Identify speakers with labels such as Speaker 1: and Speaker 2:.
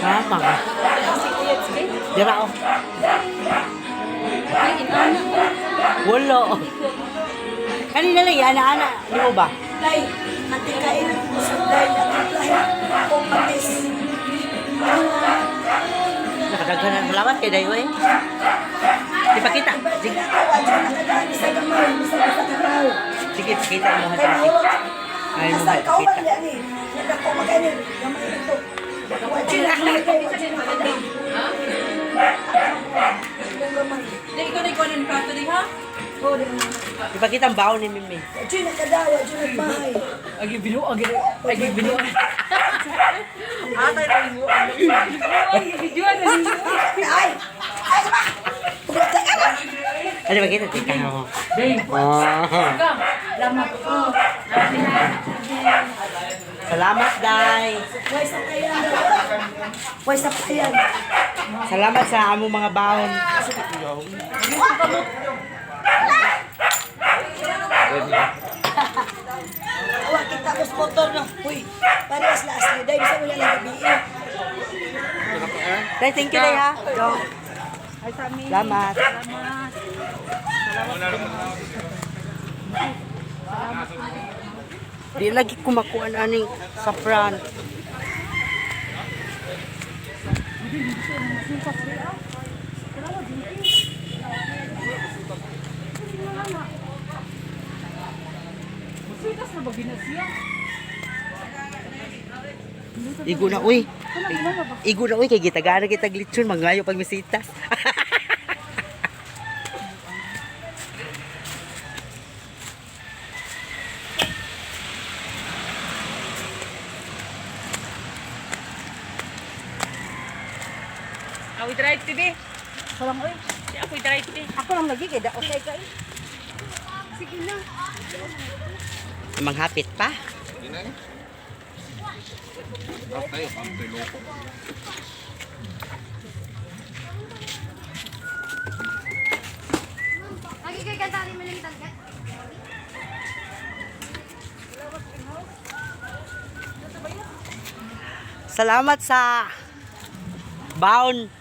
Speaker 1: Tama ka. Dira oh.
Speaker 2: Ay, inana.
Speaker 1: Wala. Kanina lang, ana-ana. Di mo ba?
Speaker 3: Day, matikain ang kusog day, natimplahin o patis.
Speaker 1: Nakadaghan na. Salamat kay Dayo eh. Di pakita.
Speaker 3: Sige
Speaker 1: Sige,
Speaker 3: na ko, adyo nakadaan sa gamay, bisa sa kakaw.
Speaker 1: sige pakita mo.
Speaker 3: Kay mahurot.
Speaker 1: Ay, mo
Speaker 3: Asa kauban
Speaker 1: pakita.
Speaker 3: niya ni. Nagdako makainin, gamay ito. Wadyo na gamay, wadyo na kadaan. Kung gamay.
Speaker 2: Di, ikaw na ikaw ng plato di ha?
Speaker 3: Oh, di ba?
Speaker 1: Di pakita ang baon ni Mimi.
Speaker 3: Wadyo na kada, wadyo na bahay.
Speaker 2: Agi binuang, agi binuang. Atay na binuang. Ay, na
Speaker 3: Ay! Ay, sama! Pumunta ka na!
Speaker 1: Ano pakita? Tika mo. Oh. Salamat, Day.
Speaker 3: Way sa kayan. Way sa kayan.
Speaker 1: Salamat sa among mga baon.
Speaker 3: Awa kita ko sa motor no. Uy, parehas laas ni Day bisa wala lang gabi. Eh.
Speaker 1: Day, thank you, Day, ha. Go. Salamat. Di lagi kumakuan aning sa front. Igo na uy. Igo na uy kay gitagana kita glitson mangayo pag misita.
Speaker 2: Ako drive TV. Ako lang oy. Ako drive TV.
Speaker 3: Ako lang lagi kay da okay kay. Sige na.
Speaker 1: Manghapit pa.
Speaker 4: Tayo, pamtoy loko.
Speaker 5: Lagi kay kanta rin mo lang talaga.
Speaker 1: Salamat sa baon.